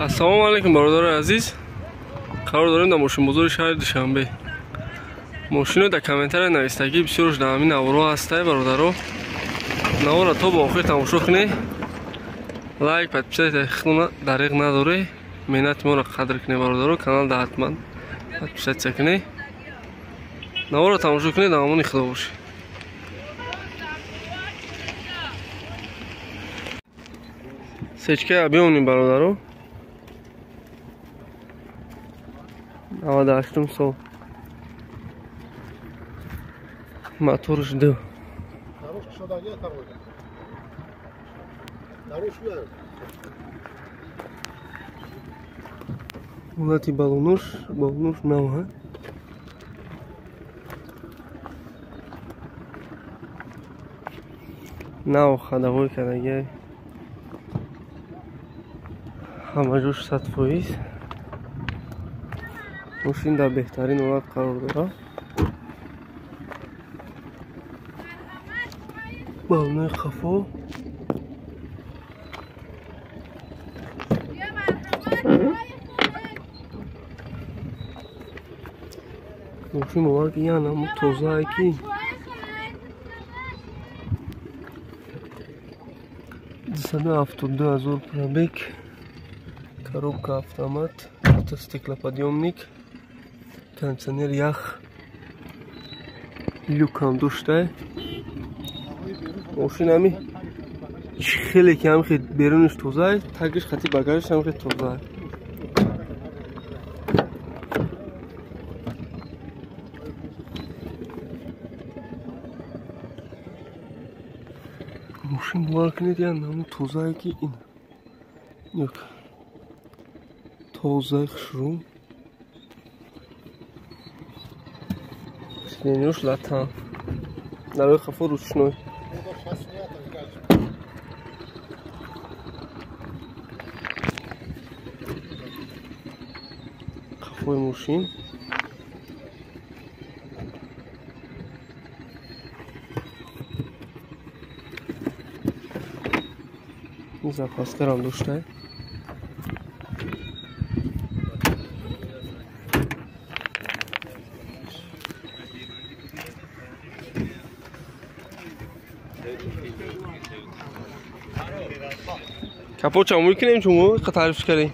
Ассалому алайкум бародарони азиз. Қарор дорем дар мошинбозори шаҳри Душанбе. Мошино дар комментария навистагӣ бисёрш дар ҳамин наворо ҳастай бародаро. Наворро то ба охир тамошо кунед. Лайк, подписаться худона дариқ надоре. Меҳнати моро қадр кунед бародаро. Канал да ҳатман подписаться кунед. Наворро тамошо кунед, дар амони Худо бошед. Сечкая биёнем бародаро. 98 сол. Моторш 2. Ҳолати балонуш, балонуш нав, ҳа? Нав ходовой кардагиай. Ҳамаҷош 100%. Мошин дар беҳтарин ҳолат қарор дорад. Балонои қафо. Мошин бовар ки янамо тозае ки 272 000 пробег, коробка автомат, стеклоподъемник, кондиционер ях, люкам доштай. Мошин ҳами хеле ки ҳам берунаш тозае, тагиш хати багажаш ҳам хеле тозае. Мошин бовар кунед янамо тозае ки ин ёк тозаи хушрӯ. Сиденьёш латан. Дарои қафо ручной. Қафои мошин. Запаскарам доштай. Капот чамӯй кунем шумо таъриф кардем.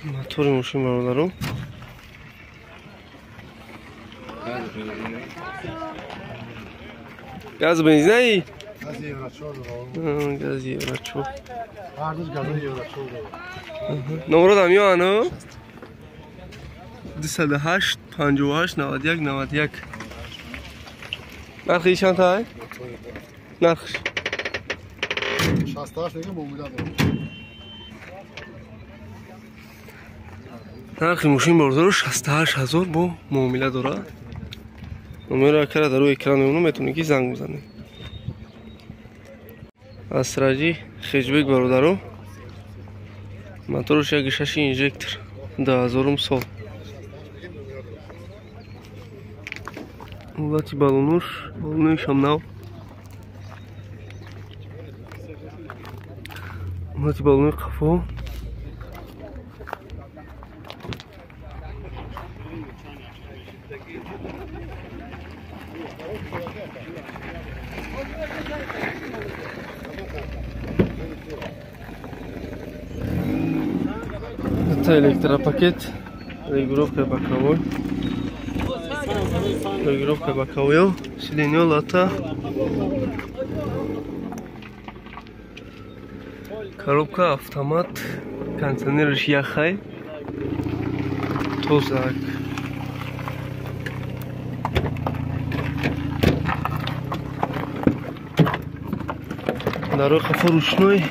Мотори мошин бародаро. Газ бензинаи? Газ евро 4. Газ евро 4. Ҳардуз газ евро 4. Номеродам ёану? 208 58 91 91. Нархи чанд тай? Нархш 68 мега муомила дорад. Нархи мошин бародаро 68 000 бо муомила дорад. Номерро акара дар рӯи экран мемонам, метавонед ки занг бизанед. Астраҷи хеҷбек бародаро. Моторш 1.6 инжектор 2000 сол. Ҳолати балонуш, балоноишам нав. Ҳолати балонои қафо. Это электропакет, регулировка боковой. Регулировка боковой, сиденье лата, коробка автомат, кондиционер яхай, тозак. Дарои қафо ручной.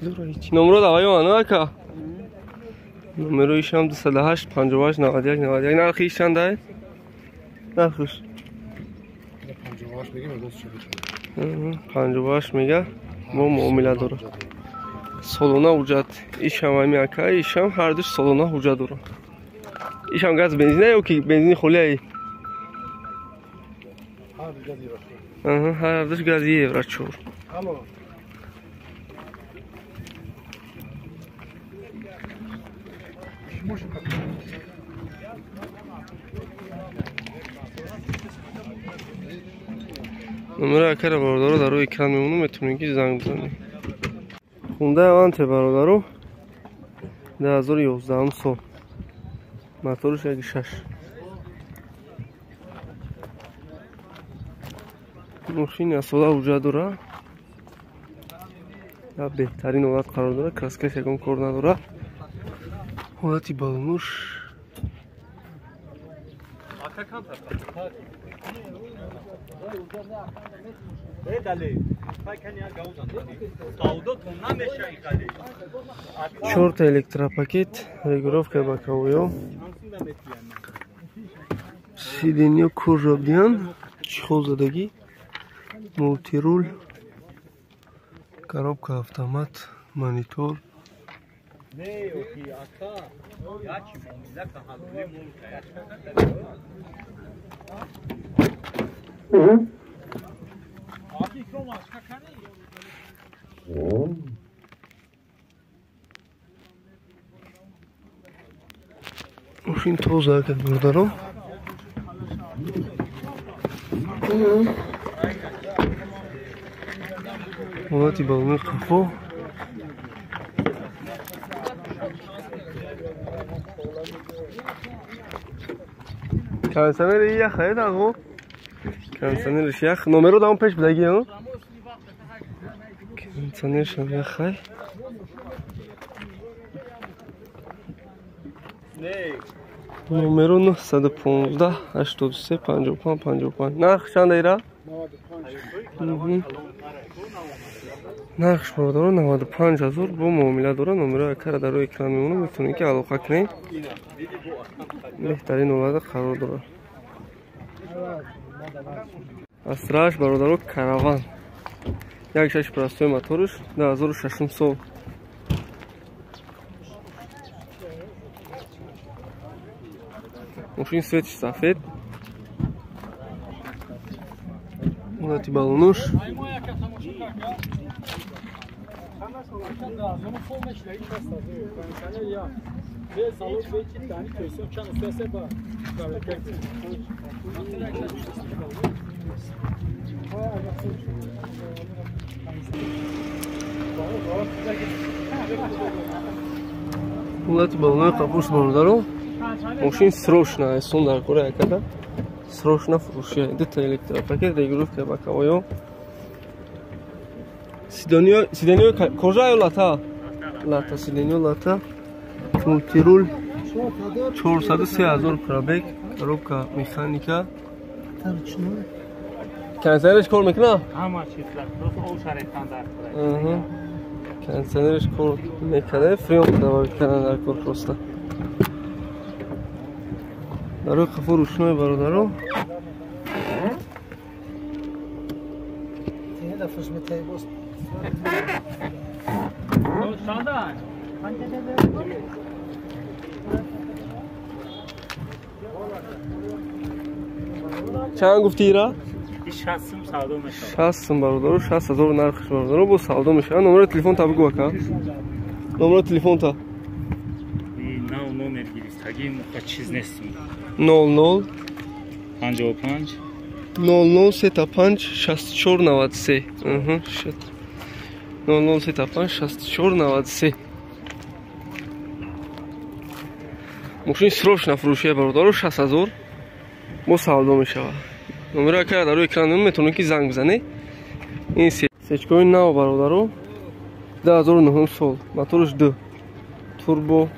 дора ҳеч. Номро давай ана ака. Номеро ишам 208 58 91 91. Нархи иш чанд ай? Нархиш 58 мега, 58 мега бо муомила дора. Солона ҳуҷҷат ишам ами ака, ишам ҳардуш солона ҳуҷҷат дора. Ишам газ бензина ё ки бензини холияи? Ҳардуш гази евро 4. Номеро акара бародаро дар рӯи экран мемонам, метавонед ки занг бизанед. Хундаи Аванте бародаро 2011 сол. Моторш 1.6. Мошини асола ҳуҷҷат дора. Дар беҳтарин ҳолат қарор дора, краскаш ягон кор надора. Ҳолати балонуш чорта электропакет, регулировка боковоё, сиденьё кожа биян, чехол задагӣ, мултирул, коробка автомат, монитор. Мошин тоза акад бародаро. Ҳолати балони қафо. Кондиционери ях ай дағо. Кондиционериш ях. Номеро даон пеш бидаги, а? Кондиционершам ях ай. Номеро 915 83 55 55. Нарх чанд айра? Нархш бародаро 95 ҳазор бо муомила дора. Номеро акара дар рӯи экран мемонам, метавонед ки алоқа кунед. Беҳтарин ҳолата қарор дорад. Астраш бародаро караван 1.6 простой моторш 2006 сол. Мошин светиш сафед. Ҳолати балонуш. Ҳолати балонои қапуш бародаро. Мошин срочно эсон дар кора якада. Срочно фурӯшия. Дута электропакет, регулировка боковоё. Сиденьё кожа ё лата? Лата, сиденьё лата. Мултирул 403 ҳазор пробег, коробка механика. Кондиционерш кор мекунад? Ҳама чиз, просто об шарехтан дар кор. Кондиционерш кор мекунад, фреон добавить кардан дар кор просто. Дар рӯи қафо рӯшнои бародаро. Чанд гуфти ира? 60 сум савдо мешавад. 60 сум бародаро, 60 ҳазор нархш бародаро, бо савдо мешавад. Номери телефон та бигӯ ака. Номери телефон та. Нав номер гирифтагӣ муқа чиз нестим. 00 55 00 35 64 93. 00 35 64 93. Мошин срочно фурӯшия бародаро, 60 ҳазор бо савдо мешавад. Номеро ака дар рӯи экран метавонед ки занг бизанед. Ин сечкои нав бародаро 2009 сол, моторш 2 турбо,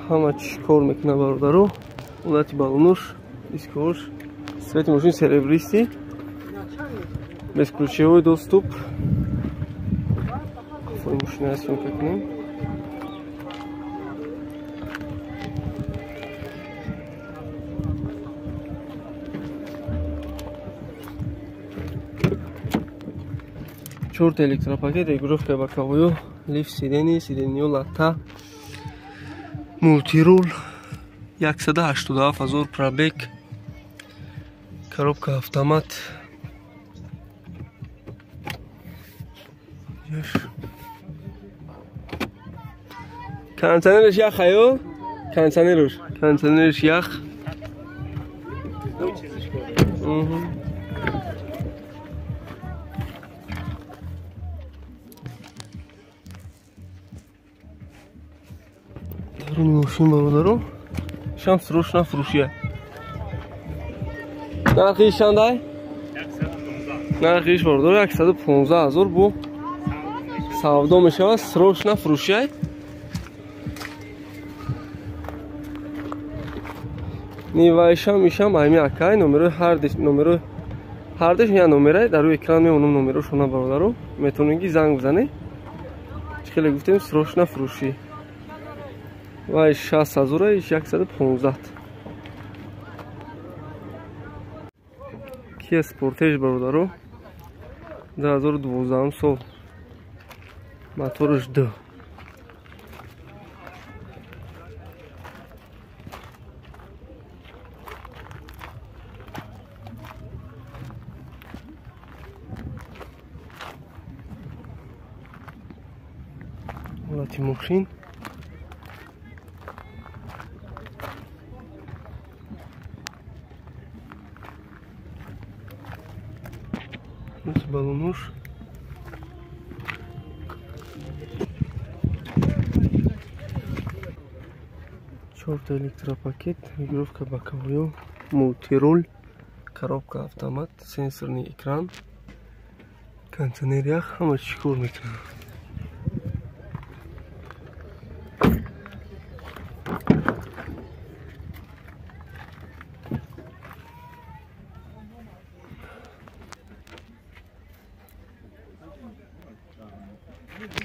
ҳама чӣ кор мекунад бародаро. Ҳолати балонуш, дискош, свети мошин серебристый, бесключевой доступ. Мошина съёмка кунем. Чорта электропакет, регулировка боковую, лифт сидений, сиденьё лата, мультирул, 187 000 пробег, коробка автомат. Кондиционерш ях аю? Кондиционерш. Кондиционерш ях. Даруни мошин бародаро. Шам срочно фурӯшия. Нархи чандай? 115. Нархиш бародаро 115 000 бу савдо мешавад, срочно фурӯшия. Нивайшам ишам айми акай номерои ҳардиш номерои ҳардиш я номерай дар рӯи экран мемонам номерошона бародаро, метавонед ки занг бизанед. Чӣ хеле гуфтем срочно фурӯшӣ. Вай 60 000 115. Kia Sportage бародаро 2012 сол, мотораш 2. Ҳолати мошин. Балонуш. Чорта электропакет, регулировка боковую, мультируль, коробка автомат, сенсорный экран, кондиционер ях, ҳама чӣ кор мекунад.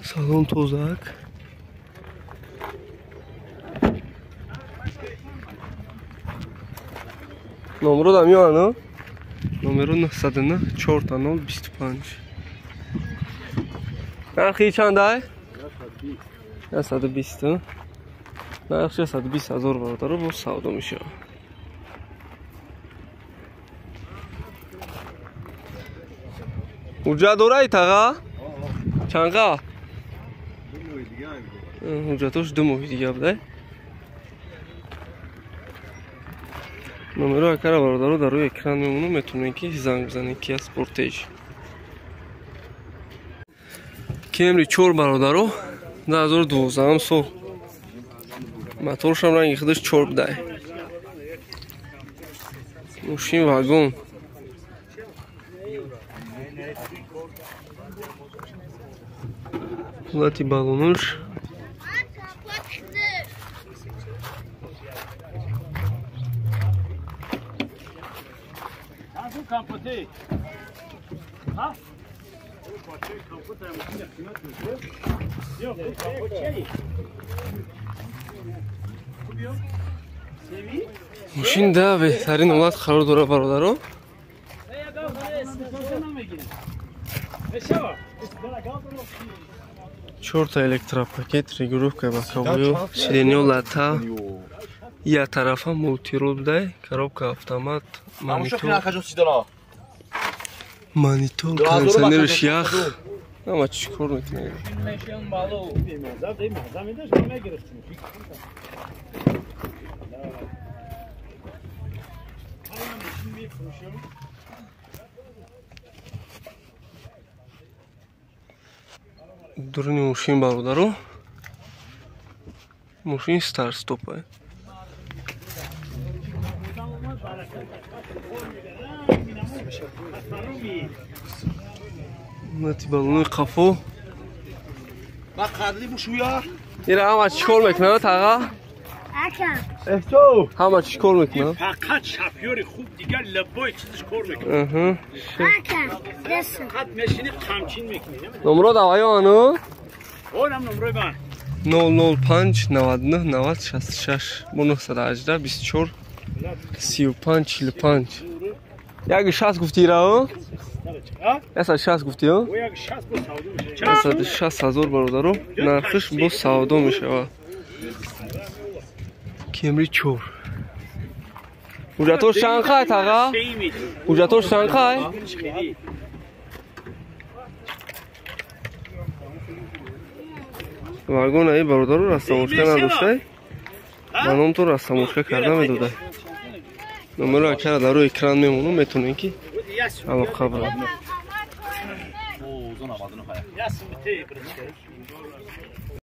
Салон тозак. Номеро дам ёну? Номеро 909 4 0 25. Нархи чандай? 120. Нархи 120 000 бародаро бо савдо мешавад. Ҳуҷҷат дорай таға? Чанға? Ҳуҷҷатош 2 моҳи дига будай. Номеро акара бародаро дар рӯи экран мемонам, метавонед ки занг бизанед. Kia Sportage. Camry 4 бародаро 2012 сол, моторшам ранги худаш 4 будай. Мошин вагон. Ҳолати балонуш. Мошин да беҳтарин ҳолат қарор дорад бародаро. Чорта электропакет, регулировка боковую, сиденьё лата, я тарафа мультирул будай, коробка автомат, монитор, кондиционерш ях. Ама чӣ кор мекунад? Дуруни мошин бародаро, мошин старт-стопа. Нати балони қафо. Ира ҳама чӣ кор мекунад таға? Ҳама чӣ кор мекунад? Фақат шофёри хуб дигар лабои чизаш кор мекунад. Фақат мешини қамчин мекунӣ. Номро давай ану? 005 99 90 66 бо 918 24 35 45. Як 60 гуфти рао? 160 гуфти, о? 160 ҳазор бародаро, нархиш бо савдо мешавад. Кемри 4. Ҳуҷҷатош чанд қай таға? Ҳуҷҷатош чанд қай? Вагон ай бародаро растамошка надоштай? Ба номтон растамошка карда медодай. Номеро акара дар рӯи экран мемонам, метавонем ки алоқа барад.